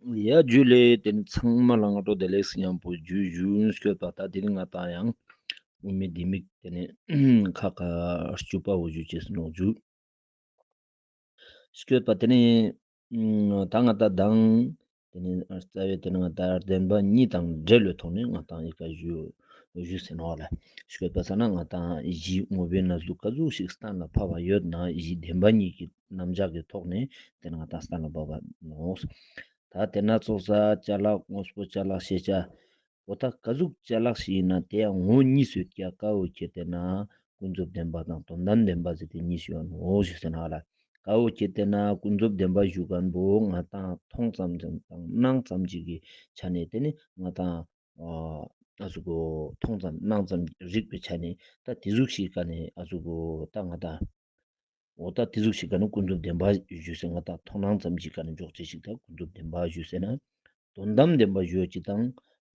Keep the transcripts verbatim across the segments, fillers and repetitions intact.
ཡ་ཇུ་ལེ། དེ་ནི་ཚང་མ་ལ་སྔ་དྲོ་བདེ་ལེགས་ཡང་པོ་ཇུ་ཇུ་སྐྱོད་པ། ད་དེ་ནི་ང་ཏང་ཡང་དབུ་མའི་ལྡེ་མིག་དེ་ནི་ཁག་ཁག་བཅུ་པ་བོ་ཇུ་ཅེས་ནོག་ཇུ་སྐྱོད་པ། དེ་ནི་ད་ང་ཏང་དང་དེ་ནི་རྩ་བའི་དེ་ནི་ང་ཏང་བདེན་པ་གཉིས་དང་འབྲེལ་བའི་ཐོག་ནས་ང་ཏང་ཡི་ག་ཇུ་ཇུ་ཟེར་ནོག་ལ། སྐྱོད་པ་ས་ན་ང་ཏང་གཞི་དངོས་པོའི་གནས་ལུགས་ག་ཟུག་ཞིག་གཏན་ལ་ཕབ་པ་ཡོད་ན་གཞི་བདེན་པ་གཉིས་ཀྱི་རྣམ་གཞག་གི་ཐོག་ནས་དེ་ནི་ང་ཏང་གཏན་ལ་ཕབ་པ་ནོག། ད་དེ་ན་ཚོགས་ས་ཅ་ལག་དངོས་པོ་ཅ་ལག་ཤེས་བྱ། འོ་ད་ག་ཟུག་ཅ་ལག་ཞིག་ཡིན་ན་དེ་ཡང་ངོ་གཉིས་སུ་ཀྱ་ཀ་བོ་ཁྱེར་ཏེ་ན་ཀུན་རྫོབ་བདེན་པ་དང་དོན་དམ་བདེན་པ་ཟེར་ཏེ་གཉིས་ཡོད་ནོག་ཞུ་ཟེར་ན་ལ། ཀ་བོ་ཁྱེར་ཏེ་ན་ཀུན་རྫོབ་བདེན་པ་ཞུ་མཁན་པོ་ང་ཏང་མཐོང་ཙམ་ཙམ་དང་སྣང་ཙམ་ཅིག་གི་ཆ་ནས་དེ་ནི་ང་ཏང་ཨ་ཟུག་གོ། མཐོང་ཙམ་སྣང་ཙམ་རིག་པའི་ཆ་ནས་ད་དེ་ཟུག་ཞིག་ག་ནས་ཨ་ཟུག་གོ་ད་ང་ཏང་འོ་ད་དེ་ཟུག་ཞིག་ག་ནི་ཀུན་རྫོབ་བདེན་པ་ཞུ་ཟེར། ང་ཏང་མཐོང་སྣང་ཙམ་ཞིག་ག་ནི་འཇོག་བྱེད་ཞིག་ད་ཀུན་རྫོབ་བདེན་པ་ཞུ་ཟེར་ན། དོན་དམ་བདེན་པ་ཞུ་ཅིག་དང་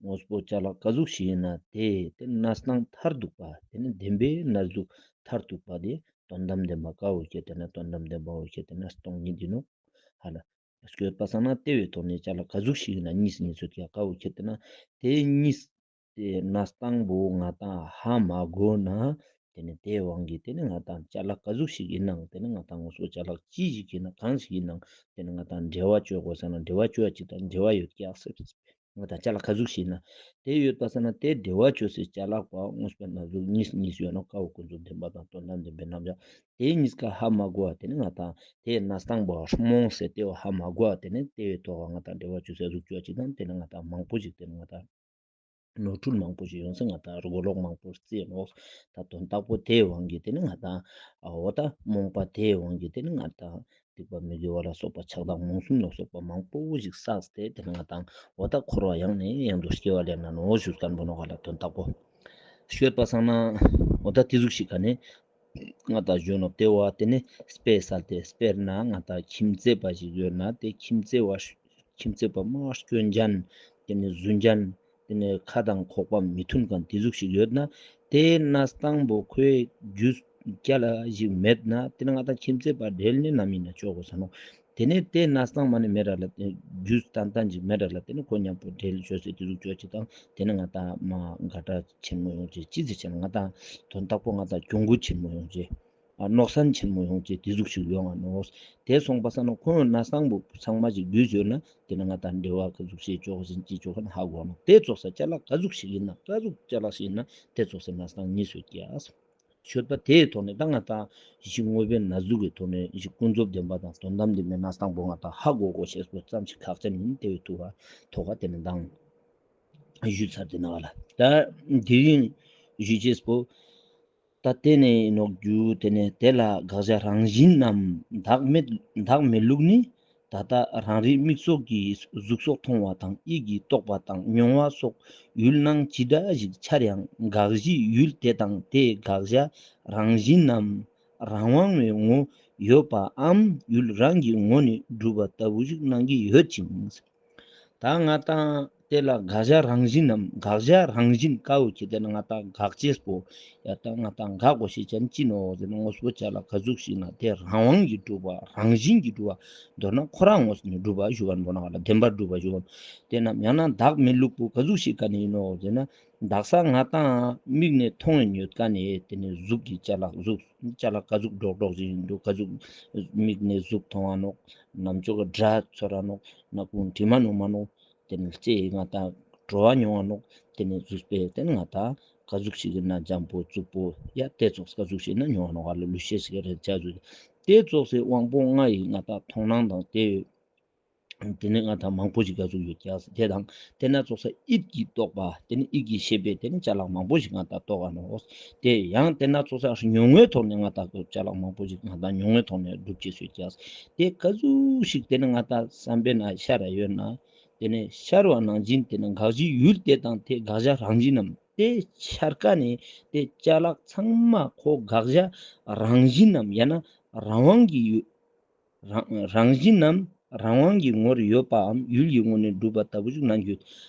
དངོས་པོ་ཅ་ལག་ག་ཟུག་ཞིག་ཡིན་ན་དེ་དེ་གནས་སྟངས་མཐར་ཐུག་པ་དེ་ནི་བདེན་པའི་གནས་ལུགས་མཐར་ཐུག་པ་དེ་དོན་དམ་བདེན་པ་ཀ་བོ་ཁྱེར་ཏེ་ན་དོན་དམ་བདེན་པ་བོ་ཁྱེར་ཏེ་ན་སྟོང་ཉིད་ཡིན་ནོག་ཧ་ལ། སྐྱོད་པ་སང་ན་དེ་བའི་ཐོག་ནས་ཅ་ལག་ག་ཟུག་ཞིག་ཡིན་ན་གཉིས་གཉིས་སུ་ཀྱ་ཀ་བོ་ཁྱེར་ཏེ་ན་དེ་གཉིས། དེ་གནས་སྟངས་པོ་ང་ཏང་ཧ་མ་གོ་ན། དེ་ནི་དེའི་དབང་གིས་དེ་ནི་ང་ཏང་ཅ་ལག་ག་ཟུག་ཞིག་ཡིན་ནའང་དེ་ནི་ང་ཏང་ངོ་སོ་ཅ་ལག་ཅི་ཞིག་ཡིན་ན་གང་ཞིག་ཡིན་ནའང་དེ་ནི་ང་ཏང་འགྲེལ་བ་བཅོ་དགོས་ཟེར་ན་འགྲེལ་བ་བཅོ་ཡ་ཅིག་དང་འགྲེལ་བ་ཡོད་ཀྱག་ཟེར། ང་ཏང་ཅ་ལག་ག་ཟུག་ཞིག་ཡིན་ན་དེ་ཡོད་པ་ཟེར་ན་དེ་འགྲེལ་བ་བཅོ་སའི་ཅ་ལག་པ་དངོས་པོའི་གནས་ལུགས་གཉིས་གཉིས་ཡོད་ན་ཀ་བོ་ཀུན་རྫོབ་བདེན་པ་དང་དོན་དམ་བདེན་པའི་རྣམ་གཞག་དེ་གཉིས་ཀ་ཧ་མ་གོ་བ་དེ་ནི་ང་ཏང་དེའི་གནས་སྟངས་པོ་རྨོངས་སེ་དེ་བ་ཧ་མ་གོ་བ་དེ་ནི་དེ་བའི་ཐོག་ང་ཏང་འགྲེལ་བ་བཅོ་སའི་གཟུགས་བཅོ་ཅིག་དང་དེ་ནི་ང་ཏང་མང་པོ་ཞིག་དེ་ནི་ང་ཏང་ནོར་འཁྲུལ་མང་པོ་ཞིག་ཡོང་སྲིད། ང་ཏང་རུ་གོ་ལོག་མང་པོ་རྩིས་ནོག་ད་དོན་དག་པོ་དེའི་དབང་གིས་དེ་ནི་ང་ཏང་འོ་ད་རྨོངས་པ་དེའི་དབང་གིས་དེ་ནི་ང་ཏང་སྡིག་པ་མི་དགེ་བ་ལ་སོགས་པ་ཆགས་སྡང་རྨོངས་གསུམ་ལ་སོགས་པ་མང་པོ་ཞིག་བསགས་ཏེ་དེ་ནི་ང་ཏང་འོ་ད་འཁོར་བ་ཡང་ནས་ཡང་དུ་སྐྱེ་བ་ལེན་ན་ནོག་ཞུ་མཁན་པོ་ནོག་ག་ལ། དོན་དག་པོ་ཤོད་པ་སང་ན་འོ་ད་དེ་ཟུག་ཞིག་ག་ནས་ང་ཏང་གཞོན་ནུ་དེ་བ་དེ་ནི་དཔེ་སལ་ཏེ་དཔེར་ན་ང་ཏང་ཁྱིམ་མཚེས་པ་ཞིག་ཡོད་ན་དེ་ཁྱིམ་མཚེས་པ་ཁྱིམ་མཚེས་པ་མ་སྐྱོན་ཅན་དེ་ནི་རྫུན་ཅན་དེ་ནི་ཁ་དང་ཁོག་པ་མི་མཐུན་མཁན་དེ་ཟུག་ཞིག་ཡོད་ན་དེ་གནས་སྟངས་པོ་ཁོའི་རྒྱུས་རྒྱ་ལ་ཞིག་མེད་ན་དེ་ནི་ང་ཏང་ཁྱིམ་མཚེས་པ་འབྲེལ་ནས་ནམ་ཡིན་ན་ཆོག་གོ་ས་ནོག་དེ་ནས་དེ་གནས་སྟངས་མ་ནི་མེད་ར་ལ་རྒྱུས་ཏན་ཏན་ཅིག་མེད་ར་ལ་དེ་ནི་ཁོ་མཉམ་པོ་འབྲེལ་བཅོས་སེ་དེ་ཟུག་བཅོས་ཅིག་དང་དེ་ནི་ང་ཏང་མ་དགའ་གྲ་ཆེན་མོ་ཡོང་ཅེས་ཅི་ཟེར་བྱས་ན་ང་ཏང་དོན་དག་པོ་ང་ཏང་གྱོང་གུད་ཆེན་མོ་ཡོང་ཅེས། ཨ་ནོག་སན་ཆེན་མོ་ཡོང་ཅེས་དེ་ཟུག་ཞིག་ཡོང་ང་ནོག་དེ་སོང་པ་ས་ན་ཁོང་གནས་སྟངས་པོ་ཚང་མ་ཞིག་རྒྱུས་ཡོད་ན་དེ་ནི་ང་ཏང་འབྲེལ་བ་ག་ཟུག་ཞིག་བཅོ་གོ་ཟིན་ཅི་བཅོ་གོ་ན་ཧ་གོ་ནོག་དེ་ཙོགས་ས་ཅ་ལག་ག་ཟུག་ཞིག་ཡིན་ན་ག་ཟུག་ཅ་ལག་ཞིག་ཡིན་ན་དེ་ཙོགས་སི་གནས་སྟངས་གཉིས་སུ་སྐྱེ། ཤོད་པ་དེའི་ཐོག་ནས་ད་ང་ཏང་གཞི་དངོས་པོའི་གནས་ལུགས་ཀྱི་ཐོག་ནས་གཞི་ཀུན་རྫོབ་བདེན་པ་དང་དོན་དམ་བདེན་པའི་གནས་སྟངས་པོ་ང་ཏང་ཧ་གོ་དགོས་ཤེས་པོ་ཙམ་ཞིག་ཁག་ཅན་ཡིན། དེ་བའི་ཐུགས་ཁ་ཐོག་ཁ་དེ་ནས་མདང་ཞུས་ཚར་དེ་ན་བ་ལ། ད་དེ་རིང་ཞུ་ཅེས་པོ་ད་དེ་ནས་ནོག་རྒྱུ་དེ་ནས་དེ་ལ་དགག་བྱ་རང་བཞིན་ནམ་བདག་མེད་བདག་མེད་ལུགས་ནི། ད་ལྟ་རང་རིག་མིག་སོགས་ཀྱིས་གཟུགས་སོགས་མཐོང་བ་དང་ཡིད་ཀྱིས་རྟོག་པ་དང་མྱོང་བ་སོགས་ཡུལ་སྣང་ཇི་འདྲ་ཞིག་འཆར་ཡང་དགག་གཞིའི་ཡུལ་དེ་དང་དེའི་དགག་བྱ་རང་བཞིན་ནམ་རང་དབང་བའི་ངོ་ཡོད་པའམ་ཡུལ་རང་གི་ངོ་ནས་གྲུབ་པ་ལྟ་བུ་ཞིག་སྣང་གི་ཡོད་ཅིང་། ད་ང་ཏང་དེ་ལ་དགག་བྱ་རང་བཞིན་ནམ་དགག་བྱ་རང་བཞིན་ཀ་བོ་ཁྱེར་ཏེ་ན་ང་ཏང་དགག་ཅེས་པོ་ཡ་ད་ང་ཏང་དགག་དགོས་ཤེས་ཅན་ཅི་ནོག་ཟེར་ན་དངོས་པོ་ཅ་ལག་ག་ཟུག་ཞིག་ན་དེ་རང་དབང་གིས་གྲུབ་པ་རང་བཞིན་གྱིས་གྲུབ་པ་མདོར་ན་ཁོ་རང་ངོས་ནས་གྲུབ་པ་ཞུ་བ་འདོད་ན་བདེན་པར་གྲུབ་པ་ཞུ་བ་དེ་ནམ་ཡང་ན་བདག་མེད་ལུགས་པོ་ག་ཟུག་ཞིག་ག་ནས་ཡིན་ནོག་ཟེར་ན་དག་ས་ང་ཏང་མིག་ནས་མཐོང་ཡིན་ཡོད་ཀ་ནས་དེ་ནས་གཟུགས་ཀྱི་ཅ་ལག་གཟུགས་ཅ་ལག་ག་ཟུག་སྒྲོག་སྒྲོག་ཅིག་ཡིན་འདུག་ག་ཟུག་མིག་ནས་གཟུགས་མཐོང་བ་ནོག་ནམ་ཅོག་གི་སྒྲ་ཚོར་ར་ནོག་ནག་ཁུང་དྲི་མ་ནོག་མ་ནོག་དེ་ནི་ལྕེ་ཡིས་ང་ཏང་བྲོ་བ་མྱོང་བ་ནོག་དེ་ནི་གཟུགས་པོས་དེ་ནི་ང་ཏང་ག་ཟུག་ཞིག་ཡིན་ན་འཇམ་པོ་རྩུབ་པོ་ཡ་དེ་ཙོགས་ག་ཟུག་ཞིག་ཡིན་ན་མྱོང་བ་ནོག་ག་ལ་ལུས་ཤེས་ཤིག་རེད་ཆ་ཟུག་དེ་ཙོགས་སི་དབང་པོ་ལྔ་ཡིས་ང་ཏང་མཐོང་སྣང་དང་དེ་དེ་ནི་ང་ཏང་མང་པོ་ཞིག་ག་ཟུག་ཡོད་ཀྱག་དེ་དང་དེ་ན་ཙོགས་ས་ཡིད་ཀྱིས་རྟོགས་པ་དེ་ནི་ཡིད་ཀྱི་ཤེས་པས་དེ་ནི་ཅ་ལག་མང་པོ་ཞིག་ང་ཏང་རྟོགས་ག་ནོག་དེ་ཡང་དེ་ན་ཙོགས་ས་ཉོ་ངོའི་ཐོག་ནས་ང་ཏང་ཅ་ལག་མང་པོ་ཞིག་ང་ཏང་ཉོ་ངོའི་ཐོག་ནས་སྒྲུབ་ཅེས་ཡོད་ཀྱག་དེ་ག་ཟུག་ཞིག་དེ་ནི་ང་ཏང་བསམ་པའི་ན་ཤར་ར་ཡོད་ན། དེ་ནས་ཤར་བ་ནང་བཞིན་དེ་ནི་དགག་གཞིའི་ཡུལ་དེ་དང་དེ་དགག་བྱ་རང་བཞིན་ནམ་དེ་འཆར་ཀ་ནས་དེ་ཅ་ལག་ཚང་མ་ཁོ་དགག་བྱ་རང་བཞིན་ནམ་ཡང་ན་རང་དབང་གི་ཡུལ་རང་རང་བཞིན་ནམ་རང་དབང་གི་ངོར་ཡོད་པའམ་ཡུལ་གྱི་ངོས་ནས་གྲུབ་པ་ལྟ་བུ་ཞིག་སྣང་རྒྱུ།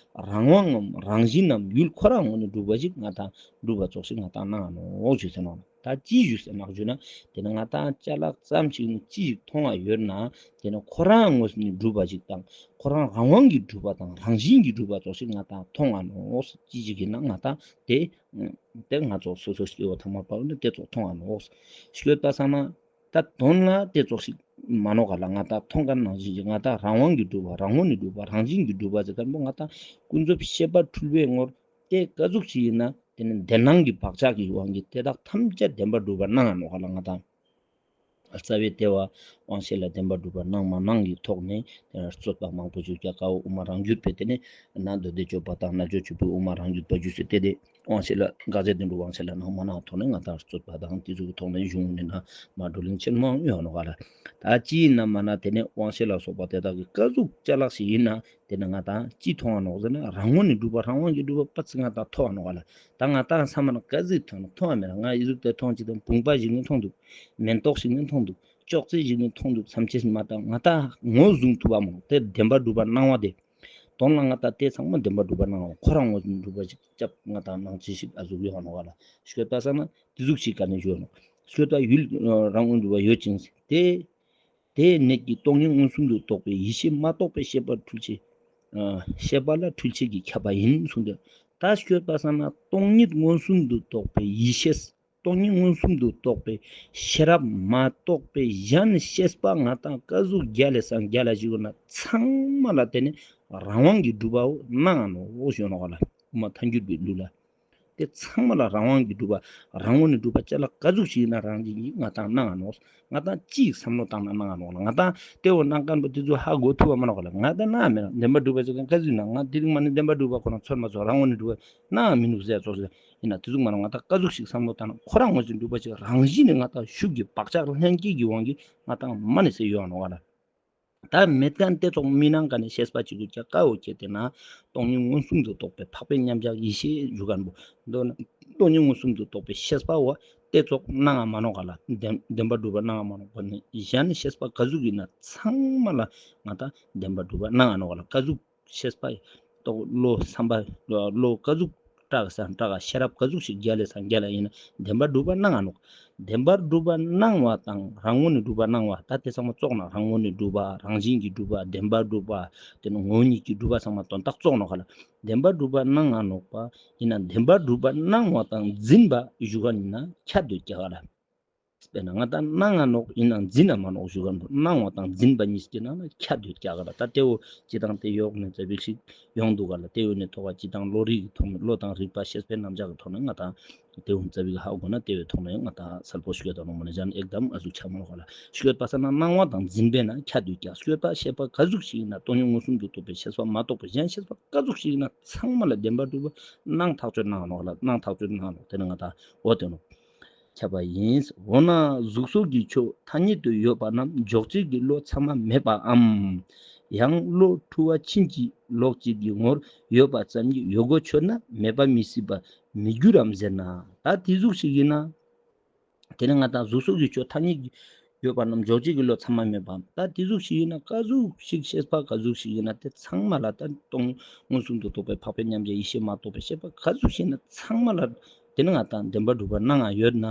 རང་དབང་ངམ་རང་བཞིན་ནམ་ཡུལ་ཁོ་རང་ངོས་ནས་གྲུབ་པ་ཞིག་ང་ཏང་གྲུབ་པ་ཙོགས་ཤིག་ང་ཏང་སྣང་ནོག་ཞུ་ཟེར་ནོག་ད་ཅི་ཞུ་ཟེར་ན་ཞུ་ན། དེ་ནི་ང་ཏང་ཅ་ལག་ཙམ་ཞིག་ནི་ཅི་ཞིག་མཐོང་བ་ཡོད་ན། དེ་ནི་ཁོ་རང་ངོས་ནས་གྲུབ་པ་ཞིག་དང་ཁོ་རང་རང་དབང་གིས་གྲུབ་པ་དང་རང་བཞིན་གྱིས་གྲུབ་པ་ཙོགས་ཤིག་ང་ཏང་མཐོང་བ་ནོག། ཅི་ཞིག་ཡིན་ན་ང་ཏང་དེ་དེ་ང་ཚོ་སོ་སོ་སྐྱེ་བོ་ཐ་མལ་པ་ནི་དེ་ཙོགས་མཐོང་བ་ནོག། ཤོད་པ་ས་ན། ད་དོན་ལ་དེ་ཙོགས་ཤིག་མ་ནོག་ག་ལ། ང་ཏང་མཐོང་མཁན་ནང་བཞིན་གྱི་ང་ཏང་རང་དབང་གིས་གྲུབ་པ་རང་ངོས་ནས་གྲུབ་པ་རང་བཞིན་གྱིས་གྲུབ་པ་ཟེར་མཁན་པོ་ང་ཏང་ཀུན་རྫོབ་ཤེས་པ་འཁྲུལ་པའི་ངོར་དེ་ག་ཟུག་ཞིག་ཡིན་ན་དེ་ནི་བདེན་སྣང་གི་བག་ཆགས་ཀྱི་དབང་གིས་དེ་དག་ཐམས་ཅད་བདེན་པར་གྲུབ་པར་སྣང་ང་ནོག་ག་ལ། ང་ཏང་རྩ་བའི་ལྟེ་བ་དབང་ཤེས་ལ་བདེན་པར་གྲུབ་པར་སྣང་མ་སྣང་གི་ཐོག་ནས་དེ་ལ་རྩོད་པ་མང་པོ་ཞིག་རྒྱག་དཀའ་བོ། དབུ་མ་རང་རྒྱུད་པས་དེ་ནི་ན་མདོ་སྡེ་སྤྱོད་པ་དང་རྣལ་འབྱོར་སྤྱོད་པའི་དབུ་མ་རང་རྒྱུད་པ་རྒྱུད་སྲས་དེ་དེ། དབང་ཤེས་ལ་དགག་བྱ་བདེན་གྲུབ་དབང་ཤེས་ལ་སྣང་མ་སྣང་ཐོག་ནས་ང་ཏང་རྩོད་པ་དང་དེ་ཚོའི་ཐོག་ནས་གཞུང་ནས་ན་མ་བགྲོ་གླེང་ཆེན་མོ་ཡོད་ནོག་ག་ལ། ད་ཅི་ཡིན་ན་མ་ན་དེ་ནས་དབང་ཤེས་ལ་སོགས་པ་དེ་དག་གི་ག་ཟུག་ཅ་ལག་ཞིག་ཡིན་ན་དེ་ནས་ང་ཏང་ཅི་མཐོང་བ་ནོག་ཟེར་ན་རང་ངོས་ནས་གྲུབ་པ་རང་དབང་གིས་གྲུབ་པ་པ་ཚིག་ང་ཏང་མཐོང་བ་ནོག་ག་ལ། ད་ང་ཏང་ཚང་མ་ན་ག་ཟིག་མཐོང་ན་མཐོང་བ་མེད་ན་ང་ཡི་ཟུག་དེ་མཐོང་ཅི་དང་བུམ་པ་ཞིག་ནི་མཐོང་འདུག་མེན་ཏོག་ཞིག་ནི་མཐོང་འདུག་ཅོག་ཙེ་ཞིག་ནི་མཐོང་འདུག་མཚམས་ཆད་མ་ཏང་ང་ཏང་ངོས་བཟུང་ཐུབ་པ་མོ་དེ་བདེན་པར་གྲུབ་པ་སྣང་བ་དེ། དོན་ལ་ང་ཏང་དེ་ཚང་མ་བདེན་པར་གྲུབ་པ་སྣང་བ་ཁོ་རང་ངོས་ནས་གྲུབ་པ་ཞིག་སྐྱབས་ང་ཏང་སྣང་ཅི་ཞིག་ཨ་ཟུག་ཡོད་ནོག་ག་ལ། ཤོད་པ་ས་ན་དེ་ཟུག་ཞིག་ག་ནས་ཡོད་ནོག། ཤོད་པ་ཡུལ་རང་ངོས་གྲུབ་པ་ཡོད་ཅིང་དེ། དེའི་གནད་ཀྱིས་སྟོང་ཉིད་མངོན་སུམ་དུ་རྟོགས་པའི་ཡིད་ཤེས་མ་རྟོགས་པའི་ཤེས་པ་འཁྲུལ་བྱེད། ཤེས་པ་ལ་འཁྲུལ་བྱེད་ཀྱིས་ཁྱབ་པ་ཡིན་གསུངས་ཏེ། ད་ཤོད་པ་ས་ན་སྟོང་ཉིད་མངོན་སུམ་དུ་རྟོགས་པའི་ཡིད་ཤེས། སྟོང་ཉིད་མངོན་སུམ་དུ་རྟོགས་པའི་ཤེས་རབ་མ་གཏོགས་པའི་གཞན་ཤེས་པ་ང་ཏང་ག་ཟུག་རྒྱལ་ལ་སང་རྒྱལ་ལ་ཞིག་ཡོད་ན་ཚང་མ་ལ་དེ་ནི་རང་དབང་གིས་གྲུབ་པའོ་སྣང་ང་ནོག་ཞུ་ནོག་ག་ལ། དབུ་མ་ཐལ་འགྱུར་བའི་ལུགས་ལ། དེ་ཚང་མ་ལ་རང་དབང་གིས་གྲུབ་པ་རང་ངོས་ནས་གྲུབ་པ་ཅ་ལག་ག་ཟུག་ཞིག་ཡིན་ན་རང་བཞིན་གྱིས་ང་ཏང་སྣང་ང་ནོག། ང་ཏང་ཅི་ཞིག་བསམ་བློ་བཏང་ན་སྣང་ང་ནོག་ལ། ང་ཏང་དེ་འོ་སྣང་མཁན་པོ་དེ་ཚོ་ཧ་གོ་ཐུབ་པ་མ་ནོག་ག་ལ། ང་ཏང་སྣང་ང་མེད་ན་བདེན་པར་གྲུབ་པ་ཅིག་ག་ཟུག་ན་ང་དེ་རིང་མ་ནི་བདེན་པར་གྲུབ་པ་ཁོ་ན་ཚོར་མ་ཚོར་རང་ངོས་ནས་གྲུབ་པ་སྣང་ང་མི་ནུག་ཟེར་ཙོགས་ཟེར། ཡིན་ན་དེ་ཟུག་མ་རུང་ང་ཏང་ག་ཟུག་ཞིག་བསམ་བློ་བཏང་ན་ཁོ་རང་ངོས་ནས་གྲུབ་པ་ཅིག་རང་བཞིན་ནས་ང་ཏང་ཤུགས་ཀྱི་བག་ཆགས་ལྷན་སྐྱེས་ཀྱི་དབང་གིས་ང་ཏང་མ་ནི་ཟེར་ཡོང་ནོག་ག་ལ། ད་མེད་མཁན་དེ་ཚོགས་མི་སྣང་ག་ནས་ཤེས་པ་གཅིག་གུ་ཀྱ་ཀ་འོ་ཁྱེད་དེ་ན་སྟོང་ཉིད་མངོན་སུམ་དུ་རྟོགས་པའི་འཕགས་པའི་མཉམ་གཞག་ཡེ་ཤེས་ཞུ་མཁན་པོ་མདོར་ན་སྟོང་ཉིད་མངོན་སུམ་དུ་རྟོགས་པའི་ཤེས་པ་འོ་དེ་ཚོགས་སྣང་ང་མ་ནོག་ག་ལ། བདེན་བདེན་པར་གྲུབ་པ་སྣང་ང་མ་ནོག་པ་ནི་གཞན་ཤེས་པ་ག་ཟུག་ཡིན་ན་ཚང་མ་ལ་ང་ཏང་བདེན་པར་གྲུབ་པ་སྣང་ང་ནོག་ག་ལ། ག་ཟུག་ཤེས་པ་རྟོགས་བློ་བསམ་པ་བློ་ག་ཟུག་དྲག་ས་དྲག་ཤེས་རབ་ག་ཟུག་ཞིག་རྒྱལ་ལ་སང་རྒྱལ་ལ་ཡིན་ན་བདེན་པར་གྲུབ་པ་སྣང་ང་ནོག། བདེན་པར་གྲུབ་པ་སྣང་བ་དང་རང་ངོས་ནས་གྲུབ་པ་སྣང་བ་ད་དེ་ཚང་མ་ཙོགས་ན་རང་ངོས་ནས་གྲུབ་པ་རང་བཞིན་གྱིས་གྲུབ་པ་བདེན་པར་གྲུབ་པ་དེ་ནི་ངོ་བོ་ཉིད་ཀྱིས་གྲུབ་པ་ཚང་མ་དོན་དག་ཙོགས་ནོག་ག་ལ། བདེན་པར་གྲུབ་པ་སྣང་ང་ནོག་པ་ཡིན་ན་བདེན་པར་གྲུབ་པ་སྣང་བ་དང་འཛིན་པ་ཞུ་ག་ཡིན་ན་ཁྱད་དུ་ཀྱ་ག་ལ། དཔེར་ན་ང་ཏང་སྣང་ང་ནོག་ཡིན་ན་འཛིན་ན་མ་ནོག་ཞུ་ག་འདུག། སྣང་བ་དང་འཛིན་པ་གཉིས་ཀྱི་ནང་ན་ཁྱད་དུ་ཀྱ་ག་ལ། ད་དེ་འོ་སྤྱི་དང་དེ་ཡོག་ནས་ཙ་པིག་ཞིག་ཡོང་འདུག་ག་ལ། དེ་འོ་ནས་ཐོག་ག་སྤྱི་དང་བློ་རིག་གི་ཐོག་ནས་བློ་དང་རིག་པ་ཤེས་པའི་རྣམ་གཞག་གི་ཐོག་ནས་ང་ཏང་དེ་འོ་ཙ་པིག་ཧ་གོ་ན་དེ་འོ་ཐོག་ནས་ང་ཏང་གསལ་པོ་ཤོད་དང་ནོ་མ་ནས་ཅན་ཨེག་དམ་ཨ་ཟུག་ཆ་མ་ནོག་ག་ལ། ཤོད་པ་ས་ན་སྣང་བ་དང་འཛིན་པའི་ནང་ཁྱད་དུ་ཀྱ། ཤོད་པ་ཤེས་པ་ག་ཟུག་ཞིག་ཡིན་ན་སྟོང་ཉིད་མངོན་སུམ་དུ་རྟོགས་པའི་ཤེས་པ་མ་གཏོགས་པའི་གཞན་ཤེས་པ་ག་ཟུག་ཞིག་ཡིན་ན་ཚང་མ་ལ་བདེན་པར་གྲུབ་པ་སྣང་ཐག་ཆོད་སྣང་ནོག་ལ། སྣང་ཐག་ཆོད་སྣང་ནོག། དེ་ནི་ང་ཏང་འོ་དེ་ནོག། ཁྱབ་པ་ཡིན། འོ་ན་གཟུགས་སོགས་ཀྱི་ཆོས་ཐ་སྙད་དུ་ཡོད་པ་རྣམས་འཇོག་བྱེད་ཀྱི་བློ་ཚད་མ་མེད་པའམ། ཡང་བློ་འཁྲུལ་བ་ཕྱིན་ཅི་ལོག་ཅིག་གི་ངོར་ཡོད་པ་ཙམ་གྱིས་ཡོད་དགུ་ཆོད་ན་མེད་པ་མི་སྲིད་པར་མི་འགྱུར་རམ་ཟེར་ན། ད་དེ་ཟུག་ཞིག་ཡིན་ན། དེ་ནི་ང་ཏང་གཟུགས་སོགས་ཀྱི་ཆོས་ཐ་སྙད་ཀྱི་ཡོད་པ་རྣམས་འཇོག་བྱེད་ཀྱི་བློ་ཚད་མ་མེད་པའམ། ད་དེ་ཟུག་ཞིག་ཡིན་ན་ག་ཟུག་ཞིག་ཤེས་པ་ག་ཟུག་ཞིག་ཡིན་ན་དེ་ཚང་མ་ལ་ད་སྟོང་མངོན་སུམ་དུ་རྟོགས་པའི་འཕགས་པའི་མཉམ་གཞག་ཡེ་ཤེས་མ་གཏོགས་པའི་ཤེས་པ་ག་ཟུག་ཞིག་ཡིན་ན་ཚང་མ་ལ་དེ་ནི་ང་ཏང་བདེན་པར་གྲུབ་པ་སྣང་ང་ཡོད་ན།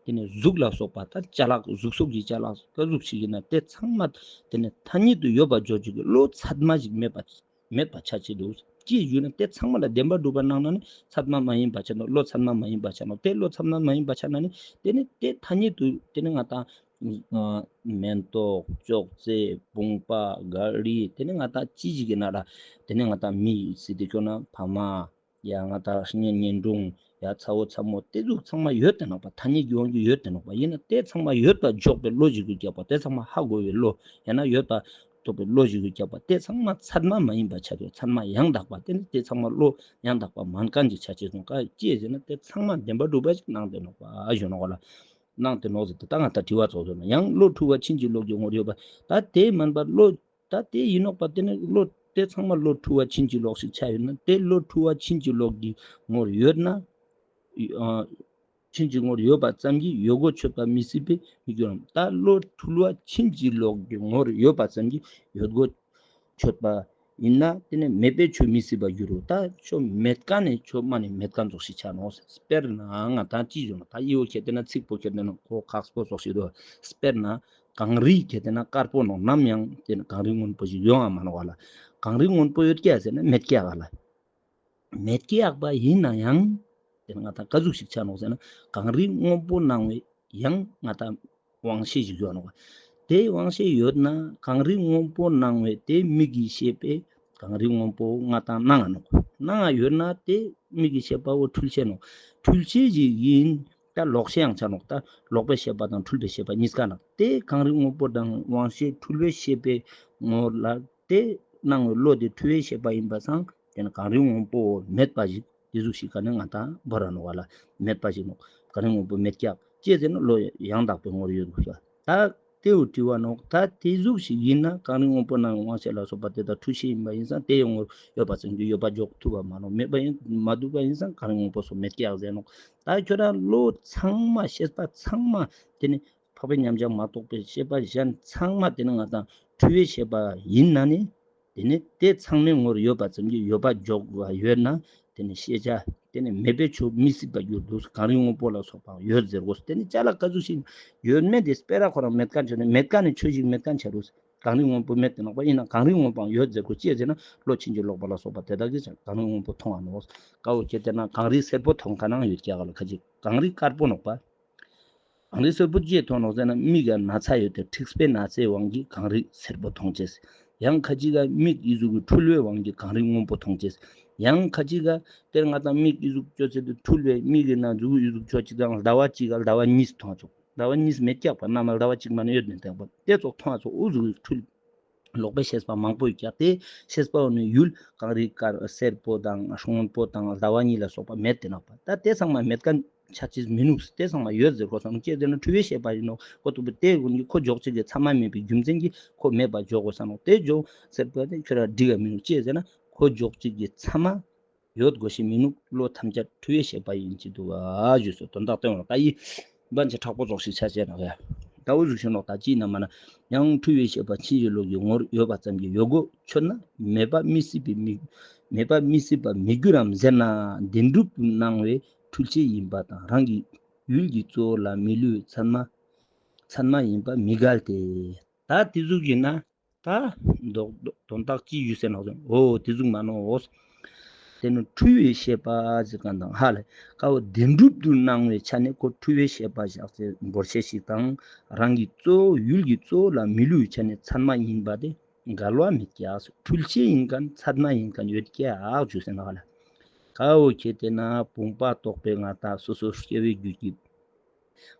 དེ་ནི་གཟུགས་ལ་སོགས་པ་ད་ཅ་ལག་གཟུགས་སོགས་ཀྱི་ཅ་ལག་ག་ཟུག་ཞིག་ཡིན་ན་དེ་ཚང་མ་དེ་ནི་ཐ་སྙད་དུ་ཡོད་པ་འཇོག་བྱེད་ཀྱི་བློ་ཚད་མ་ཞིག་མེད་པ་མེད་པ་ཆ་ཆེ་འདུག། ཅི་ཞུ་ན་དེ་ཚང་མ་ལ་བདེན་པར་གྲུབ་པ་སྣང་ན་ནི་ཚད་མ་མ་ཡིན་པ་ཆ་ནོག། བློ་ཚད་མ་མ་ཡིན་པ་ཆ་ནོག། དེ་བློ་ཚད་མ་མ་ཡིན་པ་ཆ་ན་ནི་དེ་ནི་དེ་ཐ་སྙད་དུ་དེ་ནི་ང་ཏང་མེན་ཏོག་ཅོག་ཙེ་བུམ་པ་ག་རི་དེ་ནི་ང་ཏང་ཅི་ཞིག་གི་ན་ར་དེ་ནི་ང་ཏང་མི་ཟེར་དེ་ཁྱོད་ན་ཕ་མ། ཡ་ང་ཏང་གཉེན་གཉེན་དྲུང་ཡ་ཚ་བོ་ཚ་མོ་དེ་ཟུག་ཚང་མ་ཡོད་དེ་ནོག་པ། ཐ་སྙད་ཀྱི་དབང་གིས་ཡོད་དེ་ནོག་པ། ཡིན་ན་དེ་ཚང་མ་ཡོད་པ་འཇོག་པའི་བློ་ཞིག་གི་རྒྱབ་པ་དེ་ཚང་མ་ཧ་གོ་བའི་བློ་ཡང་ན་ཡོད་པ་རྟོགས་པའི་བློ་ཞིག་གི་རྒྱབ་པ་དེ་ཚང་མ་ཚད་མ་མ་ཡིན་པ་ཆ་དེ་ཚད་མ་ཡང་དག་པ་དེ་ནི་དེ་ཚང་མ་བློ་ཡང་དག་པ་མན་ཀན་གྱི་ཆ་ཆེ་སོང་ཀ་ཅེས་ཟེར་ན་དེ་ཚང་མ་བདེན་པར་གྲུབ་པ་ཞིག་སྣང་དེ་ནོག་པ་ཞུ་ནོག་ལ། སྣང་དེ་ནོག་ཟེར་ཏེ་ད་ང་ད་དྲི་བ་ཚོགས་ཟེར་ན་ཡང་བློ་འཁྲུལ་བ་ཕྱིན་ཅི་ལོག་གི་ངོར་ཡོད་པ་ད་དེ་མིན་པ་བློ། ད་དེ་ཡིན་ནོག་པ། དེ་ནི་བློ་དེ་ཚང་མ་བློ་འཁྲུལ་བ་ཕྱིན་ཅི་ལོག་ཞིག་ཆགས་ཡོད་ན་དེ་བློ་འཁྲུལ་བ་ཕྱིན་ཅི་ལོག་གི་ངོར་ཡོད་ན། ཨ། ཕྱིན་ཅི་ངོར་ཡོད་པ་ཙམ་གྱིས་ཡོད་དགུ་ཆོད་པ་མི་སྲིད་པས་མི་འགྱུར་རམ། ད་བློ་འཁྲུལ་བ་ཕྱིན་ཅི་ལོག་གི་ངོར་ཡོད་པ་ཙམ་གྱིས་ཡོད་དགུ་ཆོད་པ་ ཡིན་ན་དེ་ནི་མེད་པས་ཆོས་མི་སྲིད་པར་འགྱུར་རོ། ད་ཆོས་མེད་མཁན་ནི་ཆོས་མ་ནི་མེད་མཁན་ཙོགས་ཤིག་ཆགས་ནོག། དཔེར་ན་ང་ད་ཅི་བཟོ་ན་ད་ཨི་བོ་ཁྱེར་ཏེ་ན་ཚིག་པོ་ཁྱེར་ཏེ་ན་ཁོ་ཁག་པོ་ཙོགས་ཤིག་འདུག། དཔེར་ན་གངས་རི་ཁྱེར་ཏེ་ན་དཀར་པོ་ནོག། ནམ་ཡང་དེ་ནི་གངས་རི་སྔོན་པོ་ཞིག་ཡོང་བ་མ་ནོག་བ་ལ། གངས་རི་སྔོན་པོ་ཡོད་ཀྱག་ཟེར་ན་མེད་ཀྱག་བ་ལ། མེད་ཀྱག་པ་ཡིན་ན་ཡང་དེ་ནི་ང་ད་ག་ཟུག་ཞིག་ཆགས་ནོག་ཟེར་ན་གངས་རི་སྔོན་པོ་སྣང་བའི་ཡང་ང་ད་དབང་ཤེས་ཤིག་ཡོད་ནོག། དེ་དབང་ཤེས་ཡོད་ན་གངས་རི་སྔོན་པོ་སྣང་བའི་དེ་མིག་གིས་ཤེས་པའི་གངས་རི་སྔོན་པོ་ང་ད་སྣང་ང་ནོག། སྣང་ང་ཡོད་ན་དེ་མིག་གིས་ཤེས་པ་བོ་འཁྲུལ་ཤེས་ནོག། འཁྲུལ་ཤེས་ཤིག་ཡིན། ད་ལོག་ཤེས་ཡང་ཆ་ནོག། ད་ལོག་པའི་ཤེས་པ་དང་འཁྲུལ་པའི་ཤེས་པ་གཉིས་ཀ་ནོག། དེ་གངས་རི་སྔོན་པོ་དང་དབང་ཤེས་འཁྲུལ་པའི་ཤེས་པའི་ངོ་ལ་དེ་སྣང་བའི་བློ་དེ་འཁྲུལ་པའི་ཤེས་པ་ཡིན་པ་སང་དེ་ནི་གངས་རི་སྔོན་པོ་མེད་པ་ཞིག་དེ་ཟུག་ཞིག་ག་ནི་ང་ད་བོར་ར་ནོག་བ་ལ། མེད་པ་ཞིག་ནོག། གངས་རི་སྔོན་པོ་མེད་ཀྱག་ཅེས་ཟེར་ན་བློ་ཡང་དག་པའི་ངོར་ཡོད་དགོས་ས། ད་དེའུ་དྲི་བ་ནོག། ད་དེ་ཟུག་ཞིག་ཡིན་ན་གངས་རི་སྔོན་པོ་སྣང་བའི་དབང་ཤེས་ལ་སོགས་པ་དེ་དག་འཁྲུལ་ཤེས་ཡིན་པ་ཡིན་ཙང་དེའི་ངོར་ཡོད་པ་ཙམ་གྱིས་ཡོད་པ་འཇོག་ཐུབ་པ་མ་ནོག། མེད་པ་ཡིན་མ་འདུག་པ་ཡིན་ཙང་གངས་རི་སྔོན་པོ་སོགས་མེད་ཀྱག་ཟེར་ནོག། ད་ཁྱོད་རང་བློ་ཚང་མ་ཤེས་པ་ཚང་མ་དེ་ནི་འཕགས་པའི་མཉམ་གཞག་མ་གཏོགས་པའི་ཤེས་པ་གཞན་ཚང་མ་དེ་ནི་ང་ད་འཁྲུལ་པའི་ཤེས་པ་ཡིན་ན་ནི། དེ་ནི་དེ་ཚང་མའི་ངོར་ཡོད་པ་ཙམ་གྱིས་ཡོད་པ་འཇོག་པ་ཡོད་ན་དེ་ནི་ཤེས་བྱ་དེ་ནི་མེད་པས་ཆོས་མི་སྲིད་པར་འགྱུར་འདུག། གངས་རི་སྔོན་པོ་ལ་སོགས་པའང་ཡོད་ཟེར་དགོས། དེ་ནི་ཅ་ལག་ག་ཟུག་ཞིག་ཡོད་མེད་དེ་སྤེ་ར་ཁོ་རང་མེད་མཁན་བྱས་ནས་མེད་མཁན་ནི་ཆོས་ཤིག་མེད་མཁན་བྱ་རུ། གངས་རི་སྔོན་པོ་མེད་དེ་ནོག་པ་ཡིན་ན་གངས་རི་སྔོན་པོའང་ཡོད་ཟེར་དགོས། ཅི་ཟེར་ན་བློ་ཕྱིན་ཅི་ལོག་པ་ལ་སོགས་པ་དེ་དག་གིས་ཀྱང་གངས་རི་སྔོན་པོ་མཐོང་བ་ནོག། དཀའ་བོ་ཁྱེད་དེ་ན་གངས་རི་སེར་པོ་མཐོང་ག་ནང་ཡོད་ཀྱག་ལ་ཁ་ཅིག་གངས་རི་དཀར་པོ་ནོག་པ། གངས་རི་སེར་པོ་ཅི་མཐོང་ནོག་ཟེར་ན་མིག་ག་ན་ཚ་ཡོད་དེ་འཁྲིག་པའི་ན་ཚའི་དབང་གིས་གངས་རི་སེར་པོ་མཐོང་ཅེས། ཡང་ཁ་ཅིག་ག་མིག་ཨི་ཟུག་གི་འཁྲུལ་པའི་དབང་གིས་གངས་རི་སྔོན་པོ་མཐོང་ཅེས། ཡང་ཁ་ཅིག་ག་དེར་ང་དང་མིག་ཨི་ཟུག་ཅོ་ཚེ་དེ་འཁྲུལ་པའི་མིག་གི་ན་ཟུག་ཨི་ཟུག་ཅོ་ཅིག་དང་ཟླ་བ་གཅིག་ག་ཟླ་བ་གཉིས་མཐོང་ཚོགས། ཟླ་བ་གཉིས་མེད་ཀྱག་པ་ན་མ་ཟླ་བ་གཅིག་མ་ནི་ཡོད་ནི་དེ་ཚོགས་མཐོང་ཚོགས་ཨུ་ཟུག་འཁྲུལ། ལོག་པའི་ཤེས་པ་མང་པོ་ཡོད་ཀྱག་དེ་ཤེས་པ་འོ་ནི་ཡུལ་གངས་རི་དཀར་སེར་པོ་དང་སྔོན་པོ་དང་ཟླ་བ་གཉིས་ལ་སོགས་པ་མེད་དེ་ནོག་པ། ད་དེ་ཚང་མ་མེད་མཁན་ཆ་ཅིག་མི་ནུག། དེ་ཚང་མ་ཡོད་ཟེར་དགོས་སམ་ཅེས་ཟེར་ན་འཁྲུལ་པའི་ཤེས་པ་ཡིན་ནོག། ཁོ་ཐུག་པའི་དེ་ཀུན་གྱི་ཁོ་འཇོག་བྱེད་ཀྱི་ཚད་མ་མེད་པའི་རྒྱུ་མཚན་གྱིས་ཁོ་མེད་པ་འཇོག་དགོས་སམ་ནོག། དེ་འཇོག་ཟེར་བ་དེ་ཁྱོད་ར་འགྲིག་ག་མི་ནུག། ཅེས་ཟེར་ན་ཁོ་འཇོག་བྱེད་ཀྱི་ཚད་མ་ཡོད་དགོས་ཤེས་མི་ནུག། བློ་ཐམས་ཅད་འཁྲུལ་པའི་ཤེས་པ་ཡིན་གྱི་འདུག་བ་ཞུས་སོ། དོན་དག་སྟོན་འོང་ད་ཡིན། བན་ཆེ་དྲག་པོ་རྫོགས་ཤིག་ཆ་བྱས་ན་ག་ད་འུ་ཟུག་ཤིག་ནོག། ད་ཅི་ན་མ་ན་ཡང་འཁྲུལ་པའི་ཤེས་པ་ཕྱིན་ཅི་ལོག་གི་ངོར་ཡོད་པ་ཙམ་གྱིས་ཡོད་དགོས་ཆོད་ན་མེད་པ་མི་སྲིད་པའི་མི་མེད་པ་མི་སྲིད་པར་མི་འགྱུར་རམ་ཟེར་ན་བདེན་གྲུབ་ཏུ་སྣང་བའི་འཁྲུལ་ཆོས་ཡིན་པ་དང་རང་གི་ཡུལ་གྱི་གཙོ་བོ་ལ་མི་བསླུ་བའི་ཚད་མ་ཚད་མ་ཡིན་པ་མི་འགལ་ཏེ། ད་དེ་ཟུག་ཡིན་ན། ད་མདོ་དོན་དག་ཅི་ཡོད་ཟེར་ན་ཟེར་འོ་དེ་ཟུག་མ་ནོག། དེ་ནི་འཁྲུལ་པའི་ཤེས་པ་ཟེར་ག་དང་ཧ་ལས་ཀ་བོ་བདེན་གྲུབ་ཏུ་སྣང་བའི་ཆ་ནས་ཁོ་འཁྲུལ་པའི་ཤེས་པ་བཞག་ཚེ་འབོར་ཆེ་ཞིག་དང་རང་གི་གཙོ་བོ་ཡུལ་གྱི་གཙོ་བོ་ལ་མི་བསླུ་བའི་ཆ་ནས་ཚད་མ་ཡིན་པ་དེ་འགལ་བ་མེད་ཀྱག། འཁྲུལ་ཆོས་ཡིན་མཁན་ཚད་མ་ཡིན་མཁན་ཡོད་ཀྱག་ཞུ་ཟེར་ན་ཧ་ལས་ཀ་བོ་ཁྱེད་དེ་ན་བུམ་པ་རྟོགས་པའི་ང་དང་སོ་སོ་སྐྱེ་བོའི་རྒྱུད་ཀྱི་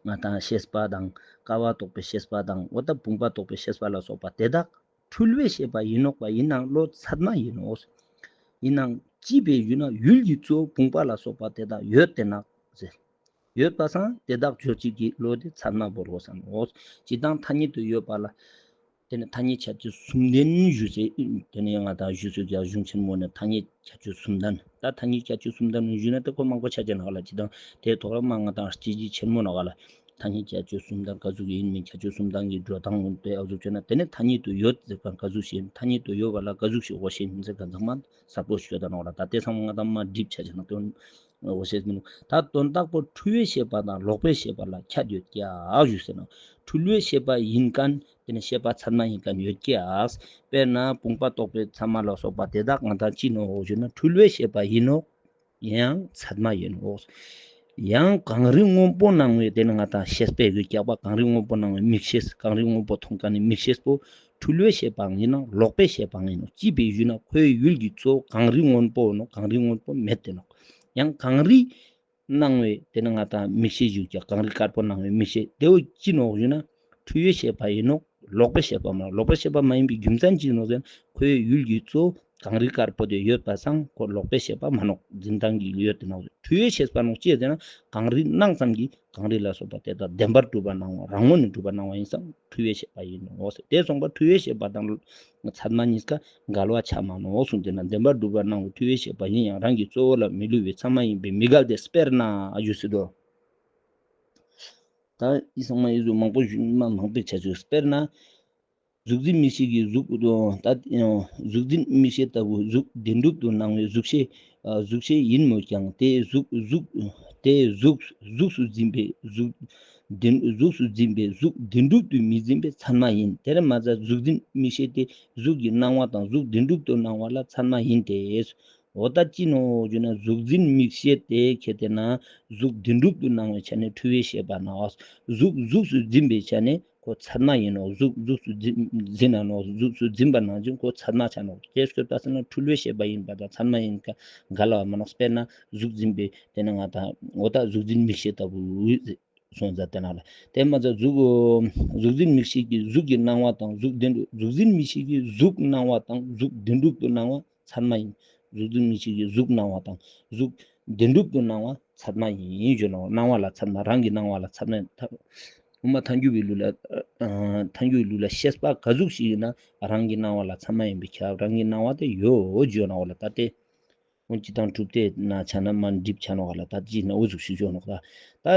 ང་དང་ཤེས་པ་དང་ཀ་བ་རྟོགས་པའི་ཤེས་པ་དང་འོ་ད་བུམ་པ་རྟོགས་པའི་ཤེས་པ་ལ་སོགས་པ་དེ་དག་འཁྲུལ་པའི་ཤེས་པ་ཡིན་ནོག་པ་ཡིན་ནའང་བློ་ཚད་མ་ཡིན་ནོག། ཡིན་ནའང་ཅི་བས་ཡུལ་ན་ཡུལ་གྱི་གཙོ་བོ་བུམ་པ་ལ་སོགས་པ་དེ་དག་ཡོད་དེ་ན་ཟེར། ཡོད་པ་སང་དེ་དག་བརྗོད་བྱེད་ཀྱི་བློ་དེ་ཚད་མ་བོར་དགོས་སམ་ནོག། ཇི་ལྟར་ཐ་སྙད་དུ་ཡོད་པ་ལ། དེ་ནི་ཐ་སྙད་ཁྱད་ཆོས་གསུམ་ལྡན་ཞུ་ཟེར། དེ་ནི་ང་དང་ཞུ་ཚུལ་རྒྱ་གཞུང་ཆེན་མོ་ནས་ཐ་སྙད་ཁྱད་ཆོས་གསུམ་ལྡན། ད་ཐ་སྙད་ཁྱད་ཆོས་གསུམ་ལྡན་ཞུ་ན་དེ་ཁོ་མང་པོ་ཆ་ཅན་ཧ་ལ་ཇི་ལྟར་དེའི་ཐོག་ལ་མ་ང་དང་སྐྱེ་རྒྱུད་ཆེན་མོ་ནོག་ལ། ཐ་སྙད་ཁྱད་ཆོས་གསུམ་ལྡན་ག་ཟུག་ཡིན་མིན་ཁྱད་ཆོས་གསུམ་ལྡན་གྱི་འགྲོ་སྟངས་ཀུན་དེ་ཨ་ཟུག་བྱས་ན་དེ་ནི་ཐ་སྙད་དུ་ཡོད་ཟེར་མཁན་ག་ཟུག་ཞིག་ཡིན། ཐ་སྙད་དུ་ཡོད་པ་ལ་ག་ཟུག་ཞིག་འོ་ཞེས་ཡིན་ཟེར་མཁན་ཚང་མ་གསལ་པོ་ཞིག་ཡོད་ད་ནོག་ལ། ད་དེ་ཚང་མ་ང་དང་མ་འགྲིག་ཆ་ཅན་ན་དོན་འོ་ཞེས་མི་འདུག། ད་དོན་དག་པོ་འཁྲུལ་པའི་ཤེས་པ་དང་ལོག་པའི་ཤེས་པ་ལ་ཁྱད་ཡོད་ཀྱག་ཞུ་ཟེར་ན། འཁྲུལ་པའི་ཤེས་པ་ཡིན་མཁན་དེ་ནི་ཤེས་པ་ཚད་མ་ཡིན་མཁན་ཡོད་ཀྱག། དཔེར་ན་བུམ་པ་རྟོགས་པའི་ཚད་མ་ལ་སོགས་པ་དེ་དག་ང་དང་ཅི་ནོག་ཞུ་ན་འཁྲུལ་པའི་ཤེས་པ་ཡིན་ནོག། ཡང་ཚད་མ་ཡིན་ནོག། ཡང་གངས་རི་སྔོན་པོ་སྣང་བའི་དེ་ནི་ང་དང་ཤེས་པས་གོས་རྒྱག་པ་གངས་རི་སྔོན་པོ་སྣང་བའི་མིག་ཤེས། གངས་རི་སྔོན་པོ་མཐོང་མཁན་ནི་མིག་ཤེས་པོ་འཁྲུལ་པའི་ཤེས་པའང་ཡིན་ནོག། ལོག་པའི་ཤེས་པའང་ཡིན་ནོག། ཅི་བས་ཞུ་ན་ཁོའི་ཡུལ་གྱི་གཙོ་བོ་གངས་རི་སྔོན་པོ་ནོག། གངས་རི་སྔོན་པོ་མེད་དེ་ནོག། ཡང་གངས་རི་སྣང་བའི་དེ་ནི་ང་དང་མིག་ཤེས་ཞུ་རྒྱག། གངས་རི་དཀར་པོ་སྣང་བའི་མིག་ཤེས་དེ་བོ་ཅི་ནོག་ཞུ་ན། འཁྲུལ་པའི་ཤེས་པ་ཡིན་ནོག། ལོག་པའི་ཤེས་པ་མ་ལོག་པའི་ཤེས་པ་མ་ཡིན་པའི་རྒྱུ་མཚན་ཅི་ནོག་ཟེར་ན་ཁོའི་ཡུལ་གྱི་གཙོ་བོ་གངས་རི་དཀར་པོ་དེ་ཡོད་པ་སང་ཁོ་ལོག་པའི་ཤེས་པ་མ་ནོག། འཛིན་སྟངས་ཀྱི་ཡོད་དེ་ནོག། འཁྲུལ་པའི་ཤེས་པ་ནོག་ཅི་ཟེར་ན་གངས་རི་སྣང་ཙམ་གྱིས་གངས་རི་ལ་སོགས་པ་དེ་དག་བདེན་པར་གྲུབ་པ་སྣང་བ་རང་ངོས་ནས་གྲུབ་པ་སྣང་བ་ཡིན་ཙང་འཁྲུལ་པའི་ཤེས་པ་ཡིན་ནོག་ཟེར། དེ་སོང་པ་འཁྲུལ་པའི་ཤེས་པ་དང་ཚད་མ་གཉིས་ཀ་འགལ་བ་ཆགས་མ་ནོག་གསུངས་ཏེ་ན། བདེན་པར་གྲུབ་པ་སྣང་བ་འཁྲུལ་པའི་ཤེས་པ་ཡིན་ཡང་རང་གི་གཙོ་བོ་ལ་མི་བསླུ་བའི་ཚད་མ་ཡིན་པས་མི་འགལ་ཏེ། དཔེར་ན་ཨ་ཞུ་ཟེར་དོ། ད་ཨི་ཚང་མ་ཨི་ཟུག་མང་པོ་ཞུ་མ་མང་པོའི་ཆ་ཚུལ་དཔེར་ན། གཟུགས་འཛིན་མིག་ཤེས་ཀྱི་གཟུགས། ད་གཟུགས་འཛིན་མིག་ཤེས་ལྟ་བུ་གཟུགས་བདེན་གྲུབ་ཏུ་སྣང་བའི་གཟུགས་ཤེས། གཟུགས་ཤེས་ཡིན་མོད་ཀྱང་། དེ་གཟུགས་གཟུགས་དེ་གཟུགས་གཟུགས་སུ་འཛིན་པའི་གཟུགས་བདེན། གཟུགས་སུ་འཛིན་པའི་གཟུགས་བདེན་གྲུབ་ཏུ་མི་འཛིན་པའི་ཚད་མ་ཡིན། དེར་མ་ཟད་གཟུགས་འཛིན་མིག་ཤེས་དེ་གཟུགས་ཀྱི་སྣང་བ་དང་གཟུགས་བདེན་གྲུབ་ཏུ་སྣང་བ་ལ་ཚད་མ་ཡིན་ཏེ། འོ་ད་ཅི་ནོ་ཞུ་ན། གཟུགས་འཛིན་མིག་ཤེས་དེ་ཁྱེད་དེ་ན་གཟུགས་བདེན་གྲུབ་ཏུ་སྣང་བའི་ཆ་ནས་འཁྲུལ་བའི་ཤེས་པ་ན། གཟུགས་གཟུགས་སུ་འཛིན་པའི་ཆ་ནས་ཁོ་ཚད་མ་ཡིན་ནོ། གཟུགས་གཟུགས་སུ་འཛིན་འཛིན་ན་ནོ། གཟུགས་སུ་འཛིན་པ་ནང་བཞིན་ཁོ་ཚད་མ་ཆ་ནོ། དེ་སྐྱོད་པ་ཟེར་ན་འཁྲུལ་བའི་ཤེས་པ་ཡིན་པ་དང་ཚད་མ་ཡིན་ཀ་འགལ་བ་མ་ནོ། དཔེར་ན་གཟུགས་འཛིན་པའི་དེ་ན་ང་དང་འོ་ད་གཟུགས་འཛིན་མིག་ཤེས་ལྟ་བུ་སོང་ཙང་དེ་ན་ལ། དེ་མ་ཚད་གཟུགས་གཟུགས་འཛིན་མིག་ཤེས་ཀྱི་གཟུགས་ཀྱི་སྣང་བ་དང་གཟུགས་བདེན་གཟུགས་འཛིན་མིག་ཤེས་ཀྱི་གཟུགས་སྣང་བ་དང་གཟུགས་བདེན་གྲུབ་ཏུ་སྣང་བ་ཚད་མ་ཡིན། གཟུགས་འཛིན་མིག་ཤེས་ཀྱི་གཟུགས་སྣང་བ་དང་གཟུགས་བདེན་གྲུབ་ཏུ་སྣང་བ་ཚད་མ་ཡིན་ཞུ་ནོ། སྣང་བ་ལ་ཚད་མ། རང་གི་སྣང་བ་ལ་ཚད་མ་ཡིན། ཐ་དབུ་མ་ཐལ་འགྱུར་བའི་ལུགས་ལ་ཨ་ཐལ་འགྱུར་བའི་ལུགས་ལ་ཤེས་པ་ག་ཟུག་ཞིག་ཡིན་ན་རང་གི་སྣང་བ་ལ་ཚད་མ་ཡིན་པས་ཁྱབ། རང་གི་སྣང་བ་དེ་ཡོད་ཞུ་ནོ་ལ། ད་དེ་འོན་སྤྱི་དང་གྲུབ་མཐའ་ན་ཆ་ན་མ་འགྲིག་ཆ་ནོ་ག་ལ། ད་ཅི་ན་འུ་ཟུག་ཞིག་ཞུ་ནོ་ད། ད་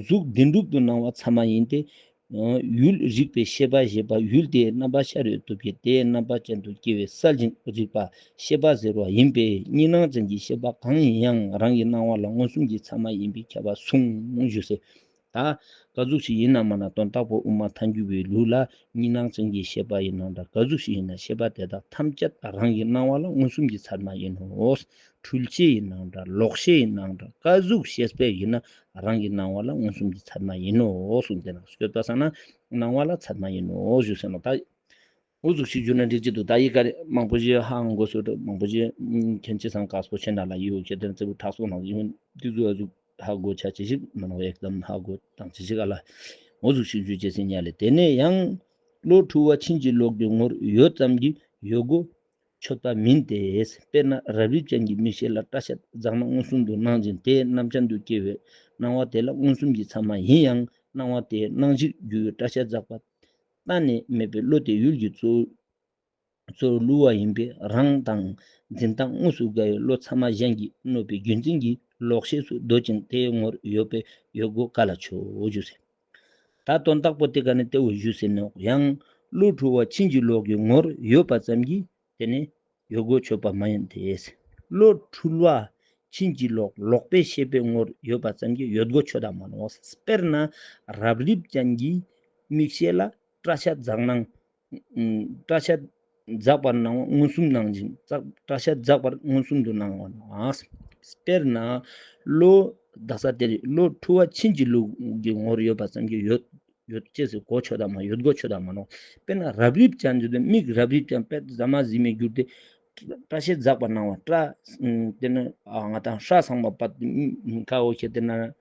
གཟུགས་བདེན་གྲུབ་ཏུ་སྣང་བ་ཚད་མ་ཡིན་ཏེ། ཡུལ་རིག་པའི་ཤེས་པ་ཞེས་པ་ཡུལ་དེའི་རྣམ་པ་ཤར་བའི་སྟོབས་ཀྱིས་དེའི་རྣམ་པ་ཅན་དུ་སྐྱེ་བའི་གསལ་ཞིང་རིག་པ་ཤེས་པ་ཟེར་བ་ཡིན་པས། གཉིས་སྣང་ཅན་གྱི་ཤེས་པ་གང་ཡིན་ཡང་རང་གི་སྣང་བ་ལ་མངོན་སུམ་གྱི་ཚད་མ་ཡིན་པས་ཁྱབ་པ་གསུངས་ཞུ་ཟེར། ད་ག་ཟུག་ཞིག་ཡིན་ན་མ་ན་དོན་དག་པོ་དབུ་མ་ཐལ་འགྱུར་བའི་ལུགས་ལ་གཉིས་སྣང་ཅན་གྱི་ཤེས་པ་ཡིན་ནའང་འདྲ། ག་ཟུག་ཞིག་ཡིན་ན་ཤེས་པ་དེ་དག་ཐམས་ཅད་རང་གི་སྣང་བ་ལ་མངོན་སུམ་གྱི་ཚད་མ་ཡིན་ནོ། འཁྲུལ་ཤེས་ཡིན་ནའང་འདྲ། ལོག་ཤེས་ཡིན་ནའང་འདྲ། ག་ཟུག་ཤེས་པ་ཡིན་ན་རང་གི་སྣང་བ་ལ་མངོན་སུམ་གྱི་ཚད་མ་ཡིན་ནོ་གསུངས་ཏེ་ན། སྐྱོད་པ་ས་ན་སྣང་བ་ལ་ཚད་མ་ཡིན་ནོ་ཞུ་ཟེར་ནོ། ད་འུ་ཟུག་ཞིག་བརྗོད་ན་འགྲིག་ཅི་འདུག། ད་ཡི་ག་རེ་མང་པོ་ཞིག་ཧ་གོ་སོ། མང་པོ་ཞིག་མཁྱེན་ཆེ་སང་དཀར་པོ་ཆེ་ན་ལ་ཡིའུ་ཁྱེད་དེ་ཚེ་བུ་གྲགས་སོང་ན་ཡིན་འདི་ཟུག་ཨ་ཟུག་ཧ་གོ་ཆ་ཅི་ཞིག་མ་ནོ། ཡག་དམ་ཧ་གོ་དང་ཅི་ཞིག་ཨ་ལ་འུ་ཟུག་ཞིག་བརྗོད་ཅེས་སི་ཉ་ལེ། དེ་ནས་ཡང་བློ་འཁྲུལ་བ་ཕྱིན་ཅི་ལོག་གི་ངོར་ཡོད་ཙམ་གྱིས་ཡོད་དགོས་ཆོད་པ་མིན་ཏེ། དཔེར་ན་རབ་རིབ་ཅན་གྱི་མིག་ཤེས་ལ་སྐྲ་ཤད་འཛག་ན་མངོན་སུམ་དུ་སྣང་ཞིང་དེའི་རྣམ་ཅན་དུ་སྐྱེ་བའི་སྣང་བ་དེ་ལ་མངོན་སུམ་གྱི་ཚད་མ་ཡིན་ཡང་སྣང་བ་དེའི་སྣང་གཞིར་གྱུར་པའི་སྐྲ་ཤད་འཛག་པ་གཏན་ནས་མེད་པའི་བློ་དེ་ཡུལ་གྱི་གཙོ་གཙོར་བསླུ་བ་ཡིན་པས་རང་དང་འཛིན་སྟངས་དངོས་སུ་འགལ་བའི་བློ་ཚད་མ་གཞན་གྱིས་གནོད་པའི་རྒྱུ་མཚན་གྱིས་ལོག་ཤེས་སུ་འདོད་ཅིང་དེའི་ངོར་ཡོད་པའི་ཡོད་དགོས་ག་ལ་ཆོག་ཞུ་ཟེར། ད་དོན་དག་པོ་དེ་ག་ནས་དེ་འུ་ཞུ་ཟེར་ནོ། ཡང་བློ་འཁྲུལ་བ་ཕྱིན་ཅི་ལོག་གི་ངོར་ཡོད་པ་ཙམ་གྱིས་དེ་ནི་ཡོད་དགོས་ཆོད་པ་མ་ཡིན་ཏེ། བློ་འཁྲུལ་བ་ཕྱིན་ཅི་ལོག་ལོག་པའི་ཤེས་པའི་ངོར་ཡོད་པ་ཙམ་གྱིས་ཡོད་དགོས་ཆོད་ད་མ་ནོ། དཔེར་ན་རབ་རིབ་ཅན་གྱི་མིག་ཤེས་ལ་སྐྲ་ཤད་འཛག་ན་སྐྲ་ཤད་འཛག་པར་སྣང་བ་མངོན་སུམ་སྣང་ཞིང་། སྐྲ་ཤད་འཛག་པར་མངོན་སུམ་དུ་སྣང་བ་ན། དཔེར་ན་བློ་དག་ས་དེ་རེད། བློ་འཁྲུལ་བ་ཕྱིན་ཅི་ལོག་གི་ངོར་ཡོད་པ་ཙམ་གྱིས་ཡོད་ཡོད་ཅེས་སུ་གོ་ཆོད་ད་མ་ཡོད་གོ་ཆོད་ད་མ་ནོ། དཔེར་ན་རབ་རིབ་ཅན་དུ་མིག་རབ་རིབ་ཅན་པས་ཟ་མ་ཟིན་མའི་རྒྱུར་ཏེ་སྐྲ་ཤད་འཛག་པར་སྣང་བ་སྐྲ་དེ་ནི་ང་དང་སྐྲ་ཚང་མ་པ་ཁ་འོ་ཁྱེད་དེ་ན།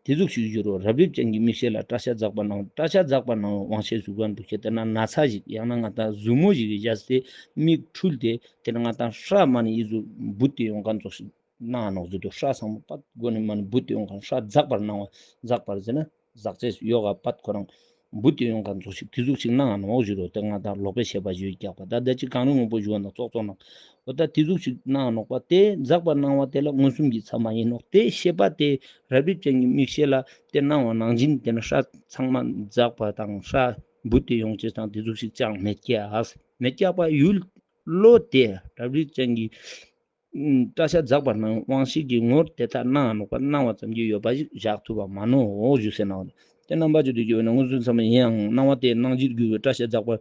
དེ་ཟུག་ཞིག་བརྗོད་རོགས། རབ་རིབ་ཅན་གྱི་མིག་ཤེས་ལ་སྐྲ་ཤད་འཛག་པ་སྣང་། སྐྲ་ཤད་འཛག་པ་སྣང་བའི་དབང་ཤེས་སུ་གོན་པོ་ཁྱེད་དེ་ན་ན་ཚ་ཞིག་ཡང་ན་ང་དང་ཟུར་མོ་ཞིག་གིས་བཞག་སྟེ་མིག་འཁྲུལ་ཏེ་དེ་ནི་ང་དང་སྐྲ་མ་ནི་ཡི་ཟུག་འབུད་དེ་ཡོང་མཁན་ཙོགས་ཤིག་སྣང་ནོག་ཟེར་དུ། སྐྲ་ཚང་མ་པད་མགོ་ནས་མ་ནི་འབུད་དེ་ཡོང་མཁན། སྐྲ་འཛག་པར་སྣང་བ། འཛག་པར་ཟེར་ན་འཛག་ཚེ་ཡོ་ག་པད་ཁོ་རང་འབུད་དེ་ཡོང་མཁན་ཙོགས་ཤིག་དེ་ཟུག་ཞིག་སྣང་ནོག་ཞུ་རོགས། དེ་ང་དང་ལོག་པའི་ཤེས་པ་ཞུ་རྒྱག་པ་ད་ད་ཅི་གང་རུང་མང་པོ་ཞུ་བ་ན་ཙོག་ཙོག་ནོག། འོ་ད་དེ་ཟུག་ཞིག་སྣང་ནོག་པ། དེ་འཛག་པར་སྣང་བ་དེ་ལ་མངོན་སུམ་གྱི་ཚད་མ་ཡིན་ནོག། དེ་ཤེས་པ་དེ་རབ་རིབ་ཅན་གྱི་མིག་ཤེས་ལ་དེ་སྣང་བ་ནང་བཞིན་དེ་ནི་སྐྲ་ཚང་མ་འཛག་པ་དང་སྐྲ་འབུད་དེ་ཡོང་ཅེས་དང་དེ་ཟུག་ཞིག་ཅང་མེད་ཀྱག། མེད་ཀྱག་པ་ཡུལ་བློ་དེ་རབ་རིབ་ཅན་གྱི་སྐྲ་ཤད་འཛག་པར་སྣང་དབང་ཤེས་ཀྱི་ངོར་དེ་ལྟར་སྣང་ནོག་པ། སྣང་བ་ཙམ་གྱིས་ཡོད་པ་ཞིག་བཞག་ཐུབ་པ་མ་ནོག་ཞུ་ཟེར་ནོག། དེ་རྣམ་པ་ཅན་དུ་སྐྱེ་བས་ན་མངོན་སུམ་ཚད་མ་ཡིན་ཡང་སྣང་བ་དེའི་སྣང་གཞིར་གྱུར་པའི་སྐྲ་ཤད་འཛག་པ།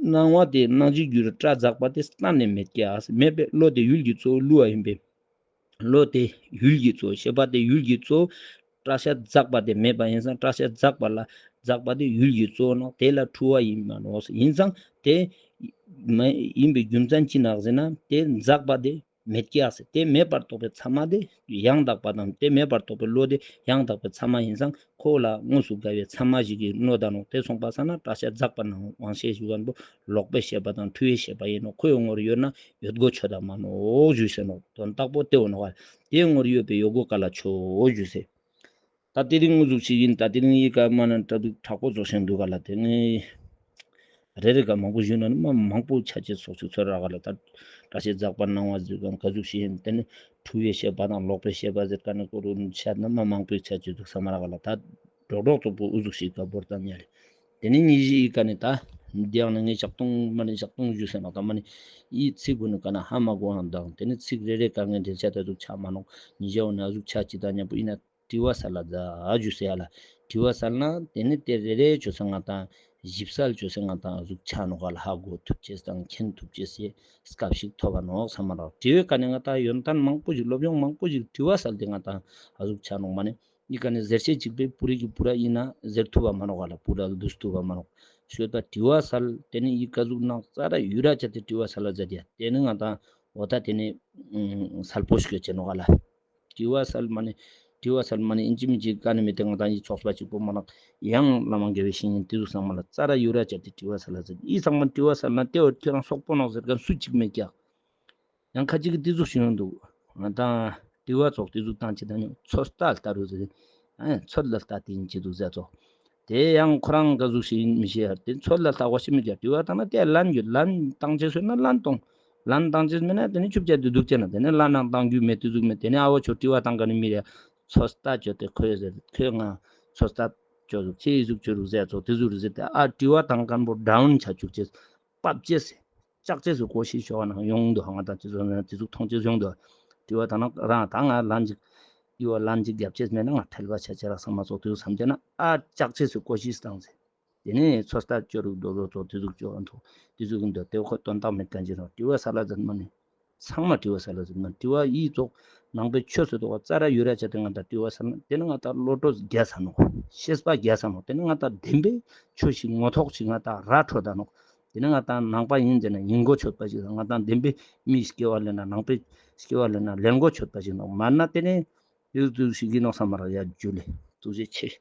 སྣང་བ་དེའི་སྣང་གཞིར་གྱུར་པའི་སྐྲ་འཛག་པ་དེ་གཏན་ནས་མེད་ཀྱག། མེད་པས་བློ་དེ་ཡུལ་གྱི་གཙོ་བོ་བསླུ་བ་ཡིན་པས། བློ་དེ་ཡུལ་གྱི་གཙོ་བོ། ཤེས་པ་དེ་ཡུལ་གྱི་གཙོ་བོ། སྐྲ་ཤད་འཛག་པ་དེ་མེད་པ་ཡིན་ཙང་སྐྲ་ཤད་འཛག་པ་ལ་འཛག་པ་དེ་ཡུལ་གྱི་གཙོ་བོ་ནོག། དེ་ལ་འཁྲུལ་བ་ཡིན་མ་ནོག། ཡིན་ཙང་དེ་མ་ཡིན་པའི་རྒྱུ་མཚན་ཅི་ནོག་ཟེར་ན་དེ་འཛག་པ་དེ་མེད་ཀྱག་ཟེར། དེ་མེད་པར་རྟོགས་པའི་ཚད་མ་དེ་ཡང་དག་པ་དང་དེ་མེད་པར་རྟོགས་པའི་བློ་དེ་ཡང་དག་པའི་ཚད་མ་ཡིན་ཙང་ཁོ་ལ་དངོས་སུ་འགལ་བའི་ཚད་མ་ཞིག་གིས་གནོད་ད་ནོག། དེ་སོང་པ་ས་ན་སྐྲ་ཤད་འཛག་པར་སྣང་དབང་ཤེས་ཞུ་མཁན་པོ་ལོག་པའི་ཤེས་པ་དང་འཁྲུལ་བའི་ཤེས་པ་ཡིན་ནོག། ཁོའི་ངོར་ཡོད་ན་ཡོད་དགོས་ཆོད་ད་མ་ནོག་ཞུས་ཟེར་ནོག། དོན་དག་པོ་དེ་འོ་ནོག། དེའི་ངོར་ཡོད་པའི་ཡོད་དགོས་ག་ལ་ཆོག་ཞུས་ཟེར། ད་དེ་རིང་དངོས་གཟུགས་ཤིག་ཡིན། ད་དེ་རིང་ཡི་ག་མ་ན་དྲ་དུག་དྲག་པོ་རྫོགས་ཤིང་འདུག་ག་ལ། དེ་ངས་རེ་རེ་ག་མང་པོ་ཞུས་ན་ནི་མ་མང་པོ་ཆ་ཆེ་ཚོགས་ཤིག་ཚོར་ར་ག་ལ། ད་སྐྲ་ཤད་འཛག་པར་སྣང་བ་ཟེར་ག་ག་གཟུགས་ཤིག་ཡིན། དེ་ནི་འཁྲུལ་བའི་ཤེས་པ་དང་ལོག་པའི་ཤེས་པ་ཟེར་ག་ནི་ཀོ་རུ་ཆ་ན་མ་མང་པོའི་ཆ་ཆེ་འདུག་བསམ་ར་ག་ལ། ད་སྒྲོག་སྒྲོག་ཙོག་པོ་དབུ་གཟུགས་ཤིག་ག་བོར་ཙམ་ཉལ། དེ་ནི་ཉིན་བཞི་ཡི་ག་ནི་ད་ འདི་ཡང་ནི་ངས་ཞག་སྟོང་མ་ནི་ཞག་སྟོང་ཞུས་ཟེར་ནོག་ད་མ་ནི་ཡིད་ཚིག་གུ་ནི་ག་ན་ཧ་མ་གོ་ཡང་དང་དེ་ནི་ཚིག་རེ་རེ་ག་ངས་འགྲེལ་བཤད་ད་ཟུག་ཆ་མ་ནོག་ཉི་ཞའོ་ན་ཟུག་ཆ་ཅི་ད་ཉམ་པོ་ཡིན་ན། དྲི་བ་སལ་ལ་ཛ་ཨ་ཇུ་སེ་ཡ་ལ། དྲི་བ་སལ་ན་དེ་ནི་དེ་རེ་རེ་ཆོས་སེ་ང་དང་ཞིབ་གསལ་ཆོས་སེ་ང་དང་གཟུགས་ཆ་ནོ་ག་ལ་ཧ་གོ་ཐུབ་ཅེས་དང་མཁྱེན་ཐུབ་ཅེས་སེ་སྐབས་ཤིག་ཐོབ་པ་ནོག་ས་མ་རོག་དྲི་བའི་ཀ་ནས་ང་དང་ཡོན་ཏན་མང་པོ་ཞིག་སློབ་སྦྱོང་མང་པོ་ཞིག་དྲི་བ་སལ་ཏེ་ང་དང་ཨ་གཟུགས་ཆ་ནོག་མ་ནི་ཡི་ཀ་ནས་ཟེར་བཤད་ཅིག་པའི་པུ་རི་གི་པུ་ར་ཡིན་ན་ཟེར་ཐུབ་པ་མ་ནོག་ག་ལ་པུ་ར་ལ་འདུས་ཐུབ་པ་མ་ནོག་ཤོད་པ་དྲི་བ་སལ་དེ་ནི་ཡི་ཀ་གཟུགས་ནང་ཙ་ར་ཡུ་ར་ཅ་དེ་དྲི་བ་སལ་ལ་ཛ་དེ་དེ་ནི་ང་དང་འོ་ད་དེ་ནི་སལ་པོ་ཞིག་ཡོད་ཅེ་ནོག་ག་ལ། དྲི་བ་སལ་མ་ནི། དྲི་བ་སལ་མ་ནི་ཨིན་ཅི་མི་ཅི་ག་ནི་མི་དེ་ང་དང་ཡི་ཚོགས་པ་གཅིག་པོ་མ་ནོག་ཡང་བླ་མ་དགེ་བའི་བཤེས་གཉེན་དེ་ཚོ་ཚང་མ་ལ་ཙ་ར་ཡུ་ར་ཅ་དེ་དྲི་བ་སལ་ལ་ཟེར་ཡི་ཚང་མ་དྲི་བ་སལ་ན་དེ་འོ་ཁྱོད་རང་སོག་པོ་ནོག་ཟེར་མཁན་སུ་གཅིག་མེད་ཀྱག་ཡང་ཁ་ཅིག་གི་དེ་ཚོ་ཞིག་ཡོང་འདུག་ང་དང་དྲི་བ་ཚོགས་དེ་ཚོ་བཏང་ཅི་ད་ནི་ཚོད་ལྟ་ལྟ་རུ་ཟེར། ཨ་ཚོད་ལ་ལྟ་དེ་ཡིན་ཅི་འདུག་ཟེར་ཚོགས། དེ་ཡང་ཁོ་རང་ག་ཟུག་ཞིག་ཡིན་མི་ཤེས་ཡ་དེ་ཚོད་ལ་ལྟ་བ་ཞིག་མི་རྒྱག་དྲི་བ་བཏང་ན་དེ་ལན་རྒྱུ་ལན་བཏང་ཅེས་སོང་ན་ལན་གཏོང་། ལན་བཏང་ཅེས་མེད་ན་དེ་ནི་ཆུབ་ཆ་དེ་སྡུག་ཅེ་ན་དེ་ནི་ལན་ནང་བཏང་རྒྱུ་མེད་དེ་ཟུག་མེད་དེ་ནི་ཨ་བོ་ཆོ་དྲི་བ་བཏང་ག་ནི་མི་རེད། ཚོད་ལྟ་ཆོ་དེ་ཁོས་ཟེར་ཁོས་ང་ཚོད་ལྟ་ཆོ་ཟུག་ཁྱེད་ཡི་ཟུག་ཆོ་རུ་ཟེར་ཚོ་དེ་ཟུག་རུ་ཟེར་དེ་ཨ་དྲི་བ་བཏང་མཁན་པོ་ཌའུན་ཆ་བཅུག་ཅེས། བབ་ཅེས། ལྕག་ཅེས་སུ་ཀོ་ཤིས་ཤོག་ནང་ཡོང་འདུག་ང་དང་དེ་ཚོ་ནང་དེ་ཚོ་མཐོང་ཅེས་ཡོང་འདུག་དྲི་བ་དང་ན་རང་དང་ང་ལན་ཅིག་དྲི་བ་ལན་ཅིག་རྒྱབ་ཅེས་མེད་ན་ང་ཁྲེལ་བ་ཆ་ཆེ་རག་ས་མ་ཚོགས་དུས་བསམ་ཅེ་ན་ཨ་ལྕག་ཅེས་སུ་ཀོ་ཤིས་བཏང་ཟེར། དེ་ནས་ཚོད་ལྟ་སྐྱོ་རུ་རྡོ་རྡོ་ཚོགས་དེ་ཚོ་སྐྱོ་བ་འདུག་དེ་ཚོ་གི་འདུག་དེ་ཁོ་དོན་དག་མེད་མཁན་ཅིག་རང་དྲི་བ་ས་ལ་ཟེར་མ་ནི། ཚང་མ་དྲི་བ་ས་ལ་ཟེར་མ་ནི་དྲི་བ་ཡིས་ཚོགས་ནང་པའི་ཆོས་སུ་གཏོགས་པ་ཙ་ར་ཡུ་ར་ཆ་དེ་ང་དང་དྲི་བ་ས་ན་དེ་ནི་ང་དང་བློ་གྲོས་རྒྱས་ས་ནོག་ཤེས་པ་རྒྱས་ས་ནོག་དེ་ནི་ང་དང་བདེན་པའི་ཆོས་ཤིག་ངོ་ཐོག་ཅིག་ང་དང་ར་འཕྲོད་ད་ནོག་དེ་ནི་ང་དང་ནང་པ་ཡིན་ཟེར་ན་ཡིན་གོ་ཆོད་པ་ཞིག་དང་ང་དང་བདེན་པའི་མི་སྐྱེ་བ་ལེན་ན་ནང་པའི་སྐྱེ་བ་ལེན་ན་ལེན་གོ་ཆོད་པ་ཞིག་ནོག་མ་ན་དེ་ནི་ཡུལ་དུ་ཞིག་གི་ནོག་ས་མ་རག་ཡ་ཇུ་ལེ་ཐུགས་རྗེ་ཆེ།